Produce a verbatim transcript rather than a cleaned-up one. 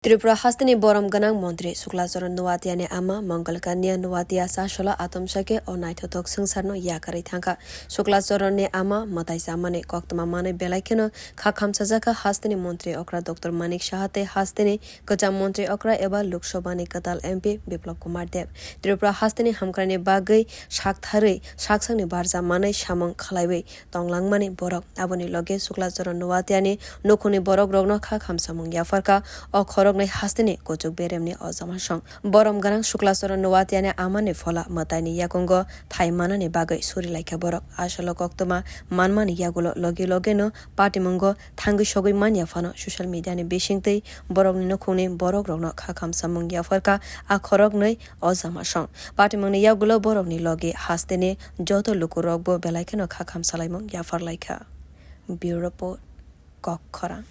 Tripura hasteni borom gwnang montri Shukla Charan Noatiani ama Mangal Kanya Noatia chasolo atomsake o naithothok swngcharno yakarwi thangkha. Shukla Charanni ama mwtai chamani koktwma manwi belai kheno kha khamchajakha hasteni montri okra Doctor Manik Saha tei hasteni kwcham montri okra eba Lok Sabhani kwtal M P Biplab Kumar Deb. Tripura hasteni hamkraini bagwi saktharwi saksakni barja manwi samung khlaiwi tonglangmani borok. Aboni loge Shukla Charan Noatiani nukhungni borok rokno kha khamsamung yapharkha. O khoroknwi hasteni kuchuk beremni o jamasong. Borom gwnang Shukla Charan Noatiani amani phola mwtaini yakungo thai manani bagwi suri laikha borok. Asolo koktwma manmani yagulo logi logeno patimungo thangwi sogwi manya phano social media ni bisingtwi borokni nukhungni borok rokno kha khamsamung yapharkha. A khoroknwi o jamasong. Patimungni yagulo borokni logi hasteni joto lukurokbo belai kheno kha khamsalaimung yapharlaikha. Bureau Report, Kok Khorang.